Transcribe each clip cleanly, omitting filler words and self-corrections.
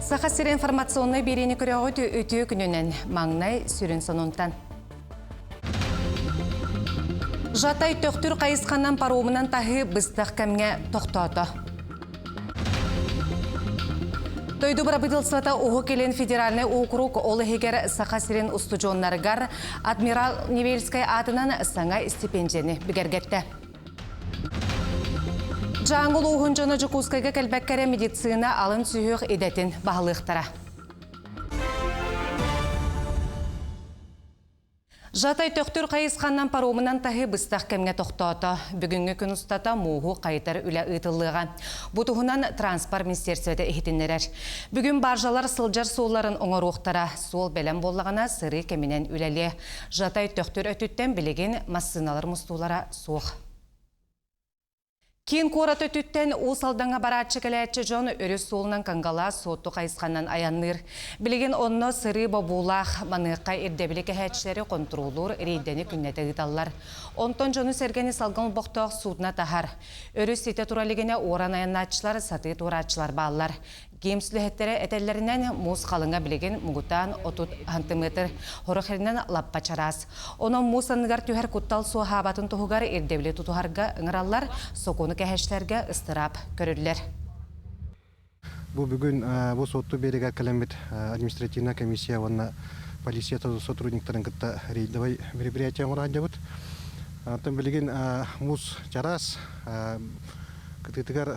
Саха сирэ информационнай биэриини көрөҕүт үтүө күнүнэн маҥнай сүрүн сонунтан. Жатай Төхтүр хайысханан паромунан таһыы быстах кэмҥэ тохтоото. Дойду бырабыыталыстыбата Уһук Илин федеральнай уокурук ол иһигэр Саха сирин устудьуоннарыгар адмирал Невельскай аатынан саҥа стипендияны бигэргэттэ. Дьааҥы улууһун дьоно Дьокуускайга кэлбэккэ эрэ медицина алын сүһүөх идэтин баһылыахтара. Жатай Төхтүр хайысханан паромунан таһыы быстах кэмҥэ тохтоото. Бүгүҥҥү күн устата мууһу хайытар үлэ ыытыллыаҕа. Бу туһунан транспорт министиэристибэтэ иһитиннэрэр. Бүгүн баржалар сылдьар суолларын оҥоруохтара. Суол бэлэм буоллаҕына сырыы кэминэн үлэлиэ. Жатай Төхтүр өттүттэн билигин массыыналар мустуулара суох. Киин куорат өттүттэн Уус Алдаҥҥа барааччы-кэлээччи дьон өрүс суолунан Кангалаас Суотту хайысханан айанныыр. Билигин онно сырыы бобуулаах, маныаха ирдэбили кэһээччилэри хонтуруоллуур рейдэни күннэтэ ыыталлар. Онтон дьону-сэргэни салгын олбохтоох судно таһар. Өрүс ситэ тура илигинэ уоран айаннааччылар, сатыы туорааччылар бааллар. ГИМС үлэһиттэрэ этэллэринэн, муус халыҥа билигин муҥутаан 30 сантиметр, хорох-хэринэн лаппа чараас. Онон муус анныгар түһэр куттал суоһаабатын туһугар ирдэбили тутуһарга ыҥыраллар, сокуону кэһэччилэргэ ыстыраап көрүллэр. Бу бүгүн бу Суотту биэригэр кэлэммит административная комиссия уонна полиция сотрудниктарын кытта рейдовай мероприятие оҥоро сылдьабыт. Оттон билигин муус чараас, кытыытыгар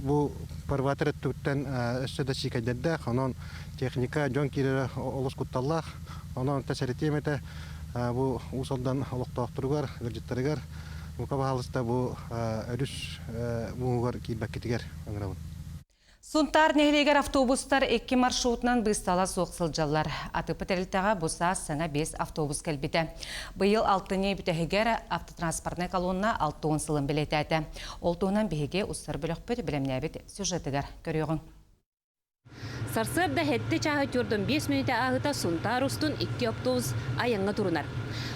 бу фарватер өттүттэн өссө да сиикэйдэрдээх, онон техника дьон киирэрэ олус кутталлаах. Онон сэрэтиэм этэ бу Уус Алдан олохтоохторугар, ыалдьыттарыгар бука баһаалыста бу өрүс мууһугар киирбэккитигэр ыҥырабын. Сунтаар нэһилиэгэр автобустар икки маршрутунан быыстала суох сылдьаллар. АТП тэрилтэҕэ бу саас саҥа биэс автобус кэлбитэ. Быйыл алтынньы бүтэһигэр автотранспортнай колонна 60 сылын бэлиэтээтэ. Ол туһунан биһиги устар бөлөхпүт бэлэмнээбит сюжетыгар көрүөҕүҥ. Сарсыарда сэттэ чааһы түөртэн биэс мүнүүтэ ааһыта Сунтаар устун икки автобус айаҥҥа турунар.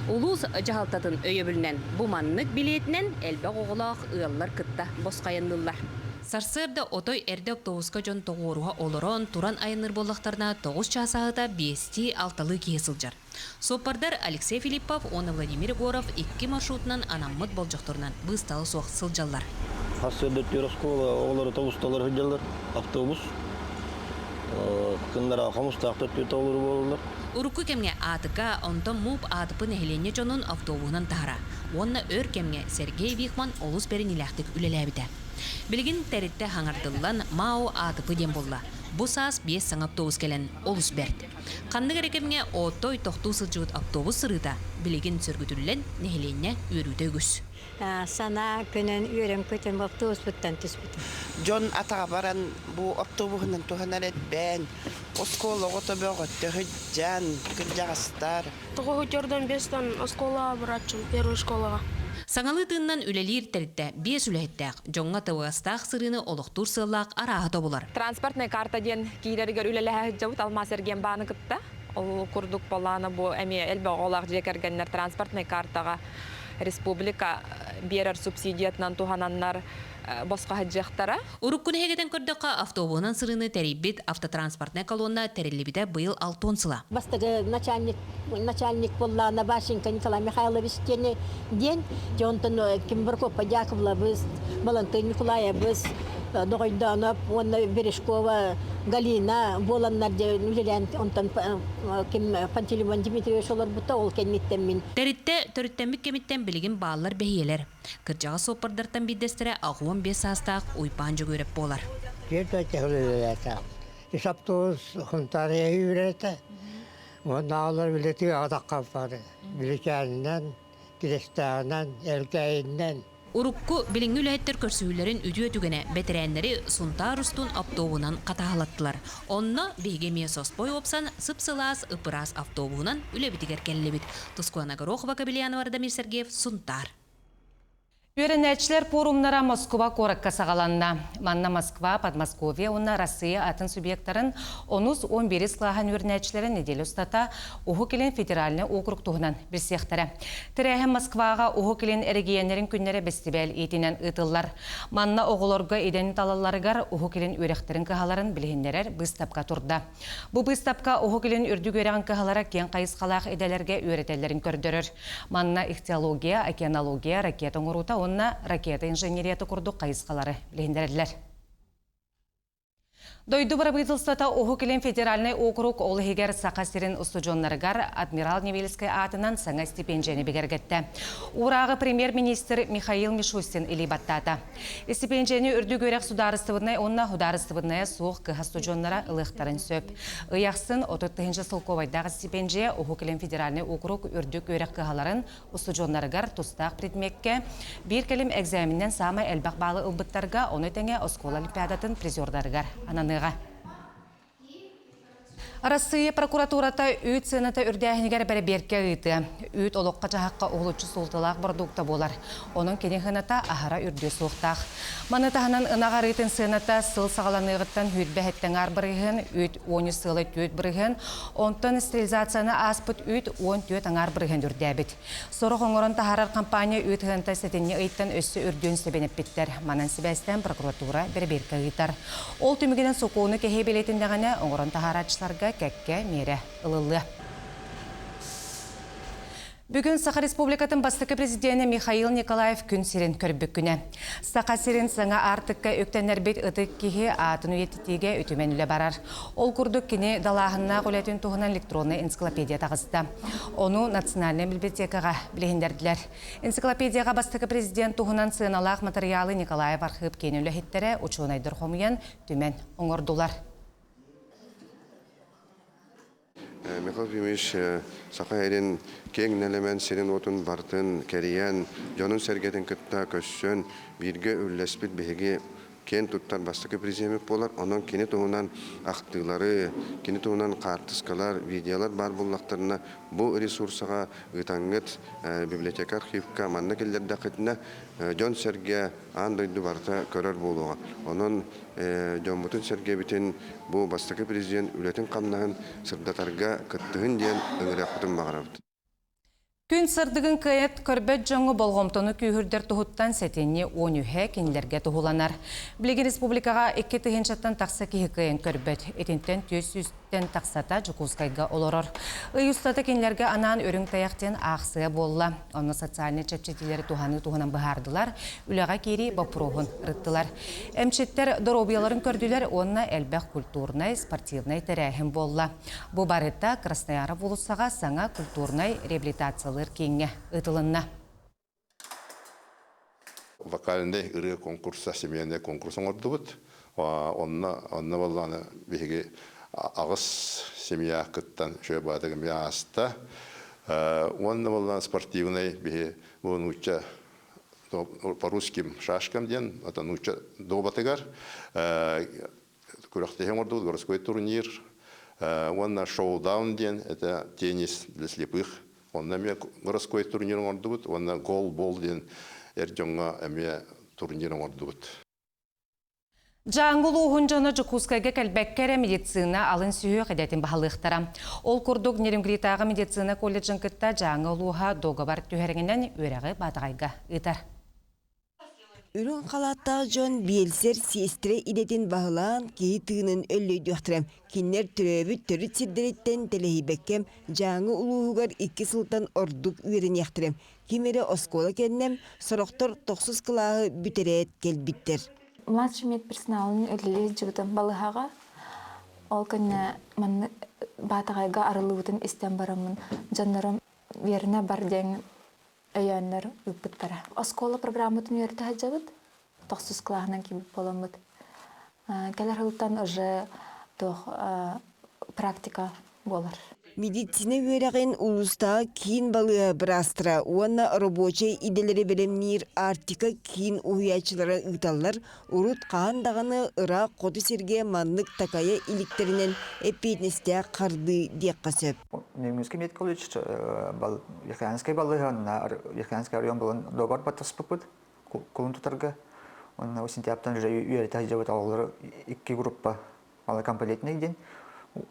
Улуус дьаһалтатын өйөбүлүнэн бу маннык билиэтинэн элбэх оҕолоох ыаллар кытта босхо айанныыллар. Сарсыарда отой эрдэ оптуобуска дьон тоҕуоруһа олорон, туран айанныыр буоллахтарына, тоҕус чаас ааһыта биэстии-алталыы киһи сылдьар. Суоппардар Алексей Филиппов уонна Владимир Егоров икки маршрутунан анаммыт болдьохторунан быыстала суох сылдьаллар. Сарсыарда өттүгэр оскуола оҕолоро тоҕусталар сылдьаллар, автобус. Кыннара хомустаах төртүө тоҕолору буолаллар. Урукку кэмҥэ АТК, онтон МУП АТП нэһилиэнньэ дьонун автобуһунан таһара. Уонна өр кэмҥэ Сергей Вихман олус бэриниилээхтик үлэлээбитэ. Билигин тэрилтэ хаҥардыллан, МАУ АТП диэн буолла. Бу саас биэс саҥа автобус кэлэн олус бэрт. Ханнык эрэ кэмҥэ отой тохтуу сылдьыбыт автобус сырыыта билигин сөргүтүллэн, нэһилиэнньэ үөрүүтэ үгүс. Санаа көнөн үөрэн-көтөн бу автобуспуттан түспүтүм. Дьон атаҕа баран бу автобуһунан туһанар этбээн, оскуола оҕото бөҕөттө сылдьан, кырдьаҕастар. Тоҕо төрдөн бестан оскуолаҕа барааччым, первый школаҕа. Саҥалыы тыынынан үлэлиир тэрилтэ биэс үлэһиттээх, дьоҥҥо табыгастаах сырыыны олохтуур сыаллаах арааһы тобулар. Транспортная карта диэн киирэригэр үлэлэһэ сылдьабыт алмаас эргиэн бааны кытта. Ол курдук балаана бу эмиэ элбэх оҕолоох дьиэ кэргэннэр транспортнай картаҕа республика биэрэр субсидиятынан туһананнар босхо сылдьыахтара. Урукку нэһигэтэн көрдөххө, автобуһунан сырыыны тэрийбит автотранспортнай колонна тэриллибитэ быйыл алтон сыла. Бастакы начальник начальник буоллаҕына Башенко Николай Михайлович диэн диэн дьэ онтон ким Прокопа Дьаковлабыс, Балантын Николаевыс, Доҕойдооноп уонна Бережкова Галина буоланнар дьэ үлэлээн онтон ким Пантелеймон Дмитриевич олорбута ол кэнниттэн мин Тэриттэ төрүттэммит кэмиттэн билигин бааллар бэһиэлэр. Кырдьаҕас суоппардартан биирдэстэрэ 65 саастаах Уйбаан Дьөгүөрэп буолар. Түөрт үлэлээтэ. Үс автобус Хунтаарыйа үүрэтэ. Уонна үлэтигэр атахха бары. Бүлүчээнинэн, Кирэстээҕинэн, Элгээйинэн. Урукку, билиҥҥи үлэһиттэр көрсүһүүлэрин үтүө түгэнэ бэтэрээннэри Сунтаар устун автобуһунан хатааһылаттылар. Онно биһиги эмиэ соспой уопсан, сып-сылаас, ып-ыраас автобуһунан үлэбитигэр кэллибит. Тускуана Горохова, Кабельянова, Радомир Сергеев, Сунтаар. Үөрэнээччилэр пуорумнара Москуба куоракка саҕаланна. Манна Москва, Подмосковье уонна Россия атын субъектарын онус 11 кылааһын үөрэнээччилэрэ нэдиэлэ устата Уһук Илин федеральнай округ туһунан билсиэхтэрэ. Тэрээһин Москваҕа Уһук Илин эрэгийиэннэрин күннэрэ бэстибээл иитинэн ыытыллар. Манна оҕолорго идэни талалларыгар Уһук Илин үөрэхтэрин кыһаларын билиһиннэрэр быыстапка турда. Бу быыстапка Уһук Илин үрдүк үөрэҕин кыһалара киэҥ хайысхалаах идэлэргэ үөрэтэллэрин көрдөрөр. Манна ихтиология, океанология, ракета оҥоруута уонна ракета инженерията курдук хайысхалары билиһиннэрэллэр. Дойду бырабыыталыстыбата Уһук Илин федеральнай округ ол иһигэр Саха сирин устудьуоннарыгар Адмирал Невельскай аатынан саҥа стипендияны бигэргэттэ. Уурааҕы премьер-министр Михаил Мишустин илии баттаата. Истипиэндьийэни үрдүк үөрэх судаарыстыбыннай уонна судаарыстыбыннайа суох кыһа студьуоннара ылыахтарын сөп. Ый ахсын 30 тыһыынча солкуобайдаах истипиэндьийэ Уһук Илин федеральнай уокурук үрдүк үөрэх кыһаларын устудьуоннарыгар тустаах предмеккэ биир кэлим экзаменинэн саамай элбэх баалы ылбыттарга, ону тэҥэ оскуола олимпиадатын призердарыгар ананыаҕа. Арассыыйа прокуратурата үүт сыаната үрдээһинигэр бэрэбиэркэ ыытыа. Үүт олоххо-дьаһахха уһулуччу суолталаах бородуукта буолар. Онон кини сыаната аһара үрдүө суохтаах. Маны таһынан ынах арыытын сыаната сыл саҕаланыаҕыттан 27 аҥаар бырыһыан, үүт 13 сыалай 4 бырыһыан, онтон стерилизацияны ааспыт үүт 14 аҥаар бырыһыан үрдээбит. Сорох оҥорон таһаарар компания үүт ыһыанта сэтинньи ыйтан өссө үрдүөн сөбүн эппиттэр. Манан сибээстээн прокуратура бэрэбиэркэ ыытар. Ол түмүгүнэн сокуону кэһии бэлиэтиннэҕинэ, оҥорон таһаарааччыларга кэккэ миэрэ ылыллыа. Бүгүн Саха Республикатын бастакы президенэ Михаил Николаев күн сирин көрбүт күнэ. Саха сирин саҥа аартыкка үктэннэрбит ытык киһи аатын үйэтитиигэ үтүмэн үлэ барар. Ол курдук кини далааһыннаах үлэтин туһунан электроннай энциклопедия таҕыста. Ону Национальнай библиотекаҕа билиһиннэрдилэр. Энциклопедияҕа бастакы президент туһунан сыаналаах матырыйаалы Николаев архыып киин үлэһиттэрэ учуонайдар хомуйан түмэн оҥордулар. Михаил Ефимович Саха сирин киэҥ нэлэмэн сирин-уотун барытын кэрийэн, дьонун-сэргэтин кытта көрсөн, бииргэ үллэспит биһиги киэн туттар бастакы президеммит буолар. Онон кини туһунан ахтыылары, кини туһунан хаартыскалар, видеолар баар буоллахтарына, бу ресурсаҕа ыытаҥҥыт библиотека архивка манна киллэрдэххитинэ, дьон-сэргэ аан дойду барыта көрөр буолуоҕа. Онон дьоммутун-сэргэбитин бу бастакы президент үлэтин-хамнаһын сырдатарга кыттыһын диэн ыҥырыахпытын баҕарабыт. Күн сырдыгын кыайат көрбөт дьоҥҥо болҕомтону күүһүрдэр туһуттан сэтинньи 13-э кинилэргэ туһуланар. Билигин республикаҕа 2 тыһыынчаттан тахса киһи кыайан көрбөт. Итинтэн 400-тэн тахсата Дьокуускайга олорор. Ый устата кинилэргэ анаан Үрүҥ тайах диэн аахсыйа буолла. Онно социальнай чэпчэтиилэри туһаныы туһунан быһаардылар, үлэҕэ киирии боппуруоһун ырыттылар. Эмчиттэр доруобуйаларын көрдүлэр уонна элбэх культурнай, спортивнай тэрээһин буолла. Бу барыта Краснояров уулуссаҕа саҥа культурнай реабилитациялыыр кииҥҥэ ыытылынна. Вокальнай ырыа конкурса, семейный конкурс оҥордубут. Онно онно буоллаҕына биһиги аҕыс семья кыттан үчүгэй баатык эмиэ ааста. Уонна буоллаҕына спортивнай биһи бу нуучча по русским шашкам диэн это нуучча дуобатыгар күрэхтэһии оҥордубут городской турнир уонна шоу-даун диэн это теннис для слепых онно эмиэ городской турнир оҥордубут уонна гол-бол диэн эр дьоҥҥо эмиэ турнир оҥордубут. Дьааҥы улууһун дьоно Дьокуускайга кэлбэккэ эрэ медицина алын сүһүөх идэтин баһылыахтара. Ол курдук Нерюнгритааҕы медицина колледжын кытта Дьааҥы улууһа дуогабар түһэригинэн үөрэҕи Баатаҕайга ыытар. Үрүҥ халааттаах дьон биэлсэр сиэстэрэ идэтин баһылаан киһи тыынын өллөйдүөхтэрэ. Кинилэр төрөөбүт төрүт сирдэриттэн тэлэһийбэккэ Дьааҥы улууһугар икки сылтан ордук үөрэниэхтэрэ. Ким эрэ оскуола кэннэ, сорохтор тохсус кылааһы бүтэрээт кэлбиттэр. Младший медперсоналын үлэлии сылдьыбытым балыыһаҕа. Ол кэннэ манна Баатаҕайга арыллыбытын истэн бараммын дьоннорум үөрэнэ бар диэн өйөөннөр ыыппыттара. Оскуола программатын үөрэтэ сылдьабыт. Тохсус кылааһынан киирбит буоламмыт. Кэлэр сылтан уже туох практика буолар. Медицина үөрэҕин улуустааҕы киин балыыһа быраастара уонна рабочай идэлэри бэлэмниир Арктика киин уһуйааччылара ыыталлар. Урут хаһан даҕаны ыраах хоту сиргэ маннык такайа иликтэринэн эппиэтинэстээх хардыы диэххэ сөп. Нерюнгринский медколледж Верхоянскай балыыһа, Верхоянский район булан договор баттаспыппыт. Кулун тутарга. Онно сентябрьтан уже үөрэтэ сылдьабыт оҕолору икки группа малокомплектный диэн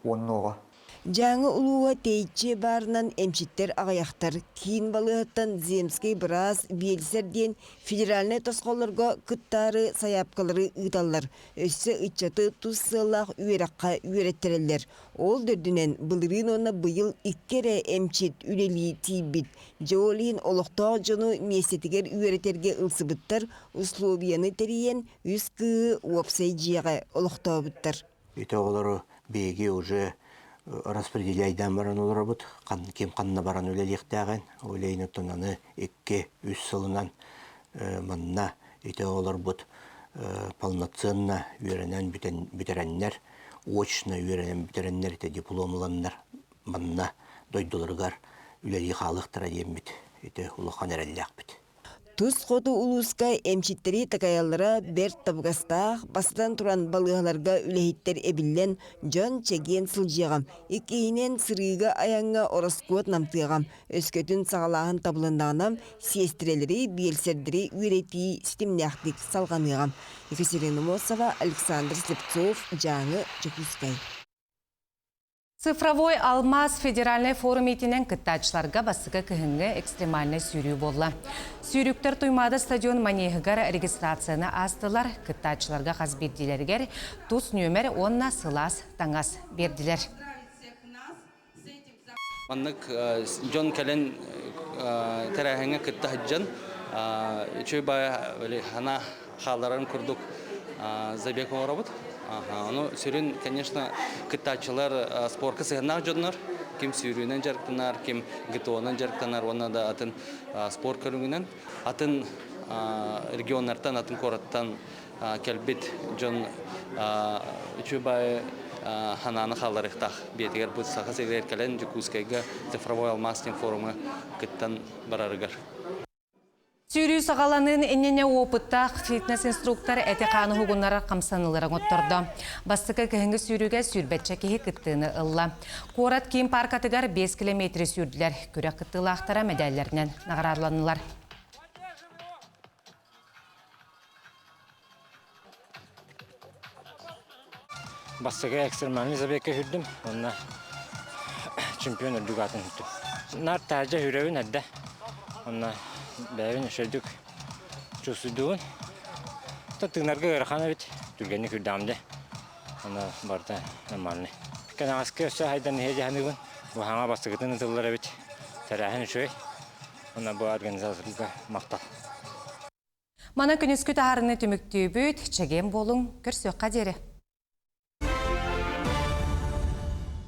уоннуоҕа. Дьааҥы улууһа тэйиччи баарынан эмчиттэр аҕыйахтар. Киин балыыһаттан Земскэй быраас, биэлсэр диэн федеральнай тосхоллорго кыттаары сайаапкалары ыыталлар. Өссө ыччаты тус сыаллаах үөрэххэ үөрэттэрэллэр. Ол да үрдүнэн былырыын уонна быйыл икки эрэ эмчит үлэлии тиийбит. Дьэ ол иһин олохтоох дьону миэстэтигэр үөрэтэргэ ылсыбыттар, условияны тэрийэн үс кыыһы уопсай дьиэҕэ олохтообуттар. Ити оҕолору биһиги уже распределяйдаан баран олоробут. Ким ханна баран үлэлиэхтээҕин, ол оттон аны икки-үс сылынан манна ити оҕолорбут полноценно үөрэнэн бүтэрэннэр, очно үөрэнэн бүтэрэннэр ити диплом ыланнар манна дойдуларыгар үлэлии хаалыахтара диэммит ити улахан эрэллээхпит. Тус хоту улууска эмчиттэри такайаллара бэрт табыгастаах, бастатан туран балыыһаларга үлэһиттэр эбиллэн, дьон чэгиэн сылдьыаҕа. Иккиһинэн, сырыыга-айаҥҥа ороскуот намтыаҕа. Өскөтүн саҕалааһын табылыннаҕына, сиэстэрэлэри, биэлсэрдэри үөрэтии ситимнээхтик салҕаныаҕа. Екатерина Мосова, Александр Слепцов, Дьааҥы, Дьокуускай. Цифровой алмаз федеральнай форум иитинэн кыттааччыларга бастакы кыһыҥҥы экстремальнай сүүрүү буолла. Сүүрүктэр Туймаада стадион манеһыгар регистрацияны аастылар, кыттааччыларга хас биирдиилэригэр тус нүөмэр уонна сылаас таҥас биэрдилэр. Маннык дьон кэлэн тэрээһиҥҥэ кытта сылдьан үчүгэй баайа хана хаалларарын курдук забег оҥоробут. Ону сүрүн, конечно, кыттааччылар спорка сыһыаннаах дьоннор, ким сүүрүүнэн дьарыктанар, ким ГТО-нан дьарыктанар уонна да атын спорт көрүҥүнэн. Атын регионнартан, атын куораттан кэлбит дьон үчүгэй баайы ханааны хаалларыахтаах. Биэтигэр бу Саха сиригэр кэлэн Дьокуускайга цифровой алмаас диэн форумҥа кыттан барарыгар. Сүүрүү саҕаланыын иннинэ опыттаах фитнес-инструктор эти-хааны уһугуннарар хамсаныылары оҥоттордо. Бастакы кыһыҥҥы сүүрүүгэ сүүрбэччэ киһи кыттыыны ылла. Куорат киин пааркатыгар 5 километри сүүрдүлэр. Күрэх кыттыылаахтара мэдээллэринэн наҕараадаланнылар. Бастакы экстремальный забегка сүүрдүм уонна чемпион үрдүк аатын сүттүм. Наар таһырдьа сүүрэбин эрдэ. Онно бэйэбин үчүгэйдик чувствуйдуубун. Тыынарга ыарахан эбит, түргэнник сүүрдэҕим дии. Онно барыта нормальный. Кэнэҕэски өссө хайдан иһэ дьаһаныыбын. Бу хаҥа бастакытын ытыллар эбит. Тэрээһин үчүгэй. Уонна бу организаторга махтал. Мана күнүскү таһаарыны түмүктүүбүт, чэгиэн буолуҥ, көрсүөххэ диэри.